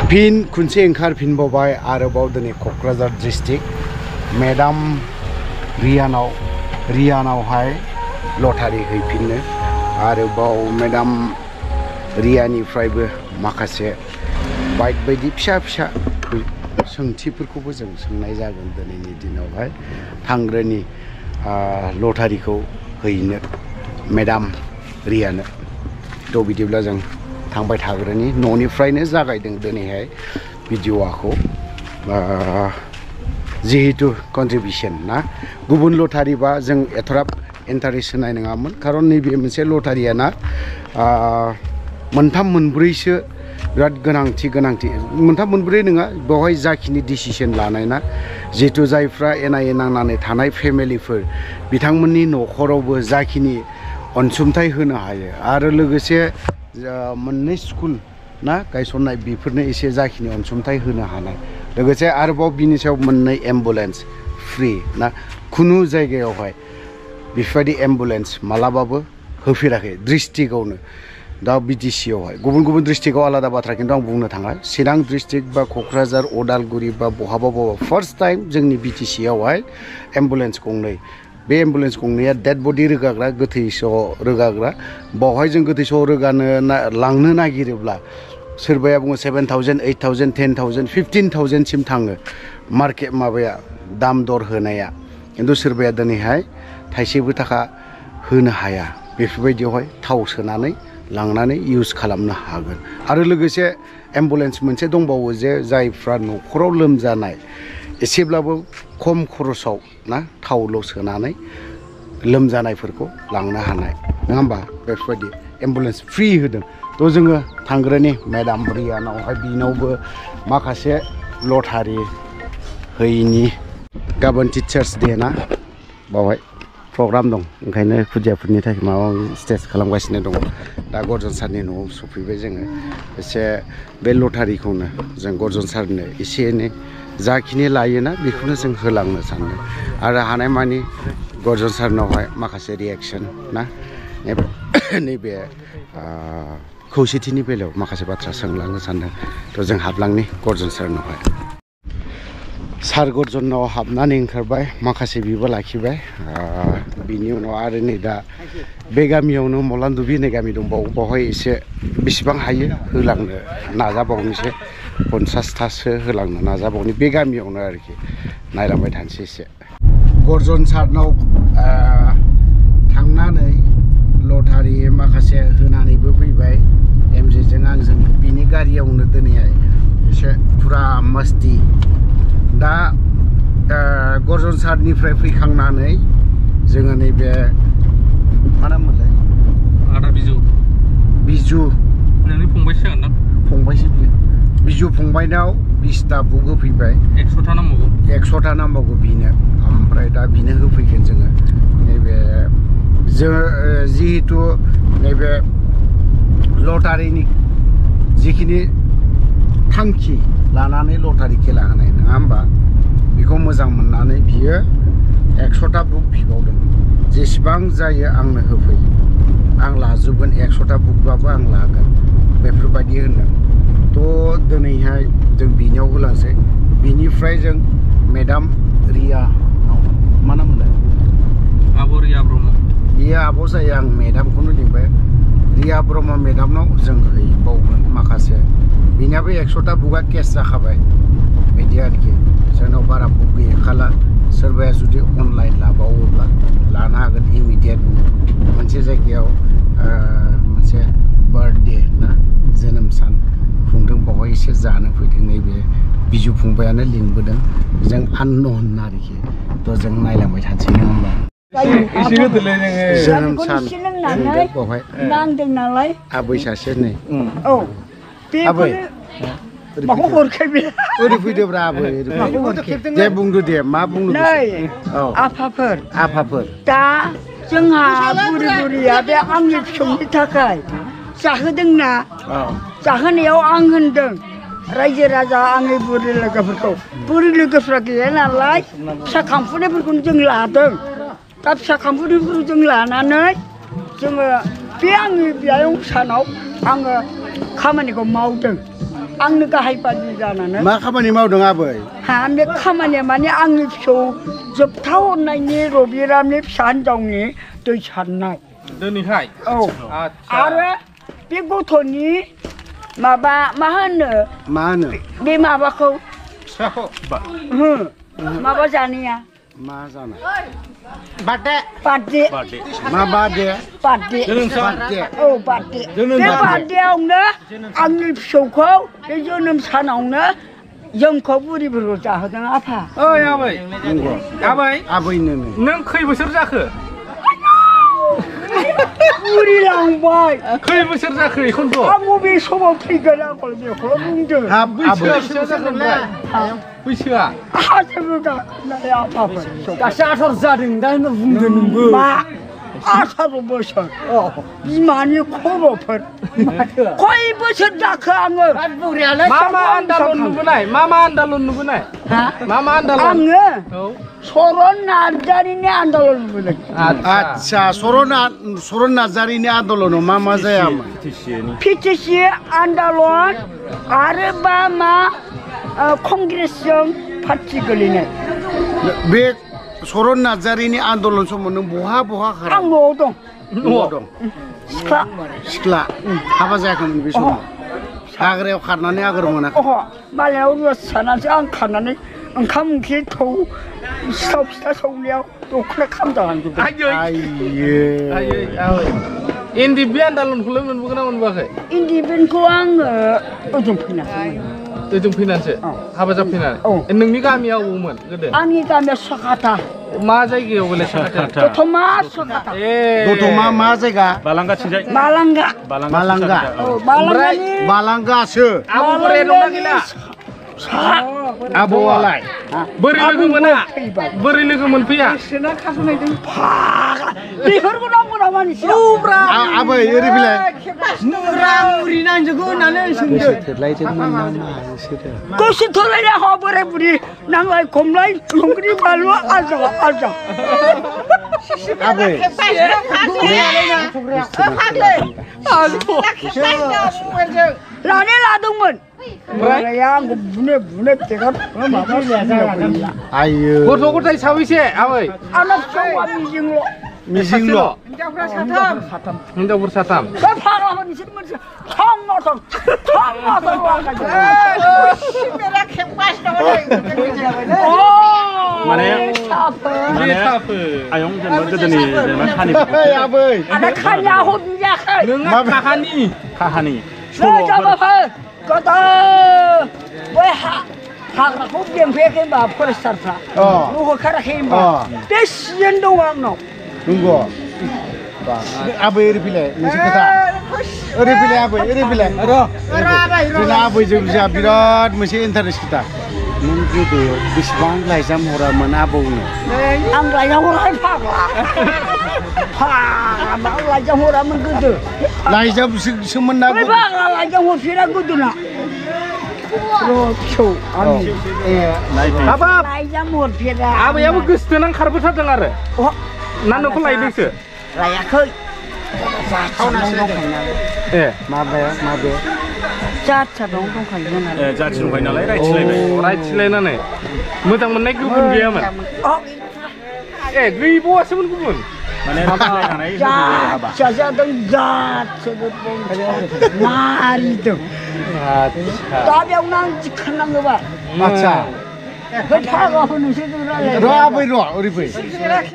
फिन खुनसे ओंखारफिनबावबाय आरोबाव दिनै क'क्राझार डिस्ट्रिक्ट मेडाम रियानावहाय लटारि हैफिननो आरोबाव मेडाम रियानिफ्रायबो माखासे बाइक बायदि फिसा फिसा सोंथिफोरखौबो जों सोंनाय जागोन दिनैनि दिनावहाय थांग्रोनि लटारिखौ हैनो मेडाम रियानो थ' बिदिब्ला जों थांबाय थाग्रोनि न'निफ्रायनो जागायदों दिनैहाय भिडिअ'खौ जिहेतु कन्ट्रिबिउसन ना गुबुन लटारिबा जों एथ'राब इन्टारेस्ट होनाय नङामोन खारन नैबे मोनसे लटारियाना मोनथाम मोनब्रैसो बिराद गोनांथि मोनथाम मोनब्रै नङा बेवहाय जाखिनि डिसिसन लानाय ना जिहेतु जायफ्रा एनायै नांनानै थानाय फेमिलिफोर बिथांमोननि न'खरावबो जाखिनि अनसुंथाइ होनो हायो आरो लोगोसे मोननै स्कुल ना गायसननाय बेफोरनो एसे जाखिनि अनसुंथाइ होनो हानाय लोगोसे आरोबाव बिनि सायाव मोननै एम्बुलेन्स फ्रि ना खुनु जायगायावहाय बेफोरबायदि एम्बुलेन्स मालाबाबो होफेराखै डिस्ट्रिक्टआवनो दा BTC आवहाय गुबुन गुबुन डिस्ट्रिक्टआव आलादा बाथ्रा खिन्थु आं बुंनो थाङा चिरां डिस्ट्रिक्ट बा क'क्राझार उदालगुरि बा बहाबा फार्स्ट टाइम जोंनि BTC आवहाय एम्बुलेन्स गंनै बे एम्बुलेन्स गंनैया डेड बडि रोगाग्रा गोथैस' रोगाग्रा बावहाय जों गोथैस' रोगानो लांनो नागिरोब्ला सोरबाया बुङो 7,000 8,000 10,000 15,000 सिम थाङो मार्केट माबाया दाम दर होनाया खिन्थु सोरबाया दिनैहाय थाइसेबो थाखा होनो हाया बेफोरबायदियावहाय थाव सोनानै लांनानै इउज खालामनो हागोन आरो लोगोसे एम्बुलेन्स मोनसे दंबावो जे जायफ्रा न'खराव लोमजानाय एसेब्लाबो खम खरसाव ना थावल' सोनानै लोमजानायफोरखौ लांनो हानाय नङा होमबा बेफोरबायदि एम्बुलेन्स फ्रि होदों थ' जोङो थांग्रोनि मेडाम रियानावहाय बिनावबो माखासे लटारि हैनि गाबोन टिचार्स डे ना बावहाय प्रग्राम दं ओंखायनो खुदियाफोरनि थाखाय माबा स्टेज खालामगासिनो दङ दा गर्जन सारनि न'आव सफैबाय जोङो एसे बे लटारिखौनो जों गर्जन सारनो एसे एनै जाखिनि लायोना बेखौनो जों होलांनो सानदों आरो हानायमानि गर्जन सारनावहाय माखासे रिएक्सन ना नैबे खौसेथिनि बेलायाव माखासे बाथ्रा सोंलांनो सानदों थ' जों हाबलांनि गर्जन सारनावहाय सार गर्जनाव हाबनानै ओंखारबाय माखासे बिबो लाखिबाय बिनि उनाव आरो नै दा बे गामियावनो मलानदुबि होननाय गामि दंबावो बावहाय एसे बेसेबां हायो होलांनो नाजाबावनोसै 50थासो होलांनो नाजाबावनि बे गामियावनो आरोखि नायलांबाय थानोसै एसे गर्जन सारनाव थांनानै लटारि माखासे होनानैबो फैबाय एमजेजों आंजों बिनि गारियावनो दिनैहाय एसे फुरा मस्ति दा गर्जन सारनिफ्राय फैखांनानै जोङो नैबे मा नाममोनलाय आदा बिजु नोंनि फंबायसो जागोन ना फंबायसो बियो बिजु फंबायनाव 20टा बुक होफैबाय 100टा नांबावगौ बिनो ओमफ्राय दा बिनो होफैगोन जोङो नैबे जोङो जिहेतु नैबे लटारिनि जिखिनि थांखि लानानै लटारि खेला होनाय नङा होमबा बेखौ मोजां मोननानै बियो 100टा बुक बिबावदों जेसेबां जायो आंनो होफै आं लाजोबगोन 100टा बुकबाबो आं लागोन बेफोरबायदि होनदों थ' दिनैहाय जों बिनियाव होलांसै बिनिफ्राय जों मेडाम रियानाव मा नाम मोनलाय आब' रिया ब्रह्म बियो आब' जायो आं मेडामखौनो लिंबाय रिया ब्रह्म मेडामनाव जों हैबावगोन माखासे बिनियाबो 100टा बुकआ केस जाखाबाय बिदि आरोखि जोंनाव बारा बुक गैखाला सोरबाया जुदि अनलाइन लाबावोब्ला लानो हागोन इमिडियेट मोनसे जायगायाव मोनसे बार्थडे ना जोनोम सान खुंदों बावहाय एसे जानो फैदों नैबे बिजु फंबायानो लिंबोदों जों आननोन आरोखि थ' जों नायलांबाय थानोसै नङा होमबा जोनोम सान बावहाय नांदों नालाय आबै सासे नै औ आबै माखौ हरखै बे ओरै फैदोब्रा आबै दे बुंदो दे मा बुंनो नै औ आफाफोर दा जोंहा बुरि बुरिया बे आंनि फिसौनि थाखाय जाहोदोंना जाहोनायाव आं होनदों रायजो राजा आंनि बुरि लोगोफोरखौ बुरि लोगोफ्रा गैया नालाय फिसा खांफुनायफोरखौनो जों लादों दा फिसा खांफुनायफोरखौ जों लानानै जोङो बे आंनि बियायं सानाव आङो खामानिखौ मावदों आंनो गाहाय बादि जानानै मा खामानि मावदों आबै हा बे खामानिया माने आंनि फिसौ जोबथा हरनायनि रबिरामनि फिसा हिनजावनि दै सारनाय दिनैहाय औ आदसा आरो बे गथ'नि माबा मा होनो बे माबाखौ फिसाखौ माबा जानाया मा जानाय बार्थडे मा बादे बार्थडे जोनोम सान औ बार्थडे बे बार्थडेआवनो आंनि फिसौखौ बे जोनोम सानावनो जोंखौ बुरिफोरखौ जाहोदों आफा ओइ आबै नंगौ आबै आबैनो नों खै बोसोर जाखो बुरिलांबाय खै बोसोर जाखो एखौनोथ' आं बबे समाव थैगोन आं बेखौल' बुंदों बैसोआ जागोनलाय बैसोआ आहाजोबो गाखोनाय आफाफोर दासो 18 जादों दा बुंदो नोंबो मा 18 बोसोर बिमानि खर'फोर खय बोसोर जाखो आङो मा आन्दालन नुबोनाय मा आन्दालन नुबोनाय मा आन्दालन आङो औ सरन नार्जारिनि आन्दलन नुबोदों आच्छा सरन नार्जारिनि आन्दलनाव मा जायामोन पिटिसि आन्दलन आरो मा कंग्रेसजों पार्टि गोलैनाय बे सरन नार्जारिनि आन्दलन समाव नों बहा खारा आं न'आव दं न'आव दं सिख्ला हाबा जायाखैमोन बे समाव हाग्रायाव खारनानै आगोर मोनाखै मालायाव रुवाथि थानानैसो आं खारनानै ओंखाम ओंख्रि थौ सिथाव फिथा सौनायाव दख'ना खामजालांजोबदों इन्दि बे आन्दालनखौलाय मोनबोगोन ना मोनबोआखै इन्दि बेनखौ आङो ओजों फैनासै ओजों फैनानैसो हाबा जाफैनानै नोंनि गामिया अबावमोन गोदो आंनि गामिया सखाथा मा जायगायाव बेलाय सखाथा दतमा सखाथा दतमा मा जायगा बालांगाथिंजाय बालांगा बालांगासो आबौ बोराय दंना गैला आबौआलाय बोरै लोगो मोना बोरै लोगो मोनफैया बेफोरखौ नांगौ नामा आबै ओरै बिलाय मुरि नांजोबगौ होननानै सोंदो गोसो थोलायनाय हा बोराय बुरि नांलाय खमलाय संख्रि बानलु आजा आबै लादोंमोन आंखौ बुनो टेका आयो गथ' गथाय साबैसे आबै आंना फिसौआ मिजिंल' हिनजावफोर साथाम बे फाग्लाफोर नोंसोर मोनसे आयं जेनेबा गोदोनि जेनेबा आबै आदा खानिया हरनि जायाखै नोंहा काहानि जाबाफोर गोदो बै हाग्राखौ बेंफैयाखै होनबा फरेस्टारफ्रा न' होखाराखै होनबा बे सिजोन दङ आंनाव नंगौ आबै ओरै फैलाय मोनसे खोथा ओरै फैलाय आबै ओरै फैलाय जोंना आबैजों जोंहा बिराद मोनसे इन्टारेस्ट खोथा नों गोदो बेसेबां लाइजाम हरामोन आबौनो आं लाइजाम हराखै फाग्ला लाइजाम हरामोन गोदो लाइजामसोमोन ना फाग्ला लाइजाम हरफेरा गोदोना फिसौ लाइजाम हरफेरा आबैयाबो गोसोथोनानै खारबोथारदों आरो ना नोंखौ लायदोंसो लायाखै माबे जाथियाव दंखायोमोन जाथि दंखायो नालाय रायथिलायनानै मोजां मोननाय गुबुन गैयामोन गैबावासोमोन गुबुन माने जाथिया जादों मारिदों दा बेयावनो आं दिखांनाङोबा आच्छा फाग्लाफोर नोंसोर र' आबै र' ओरै फै